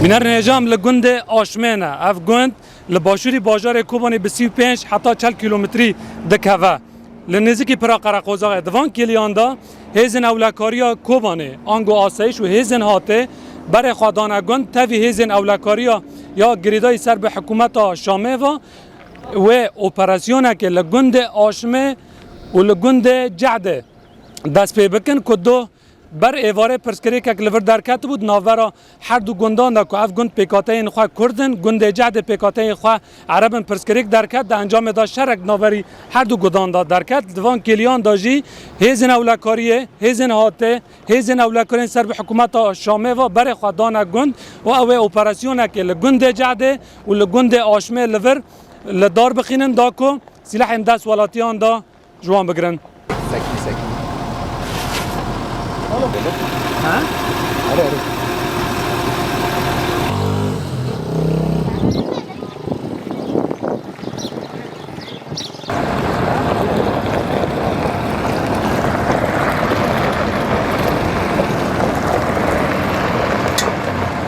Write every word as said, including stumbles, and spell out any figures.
Bînerên hêja, em li gundê Aşmê ne. Ev gund li başûrî bajarê Kobanê bi sî û pênc heta çel kîlometrî dikeve. Li nêzîkî pira Qereqozaxê. Di van kêliyan de hêzên ewlekariya Kobanê, ango asayîş û hêzên hatê berê xwe dane gund, tevî hêzên ewlekariya ya girêdayî ser bi hikûmeta Şamê ve wê operasyonekê li gundê Aşmê û li gundê Cehdê dest pê bikin ku do ber êvarê pirsgirêkek li vir derketibû di navbera her du gundan de ku ev gund pêkhateyên xwe Kurd in, gundê Cehdê pêkhateyên xwe Ereb in, pirsgirêk derket, di encamê de şerek di navberî her du gundan de derket. Di van kêliyan de jî hêzên ewlekariyê, hêzên hatê, hêzên ewlekariyên ser bi hikûmeta Şamê ve berê xwe dane gund û ew ê operasyonekê li gundê Cehdê û li gundê Aşmê li vir li dar bixînin da ku sîlehên dest welatiyan de ji wan bigirin. Sekî, sekî. Ha? Erê, erê.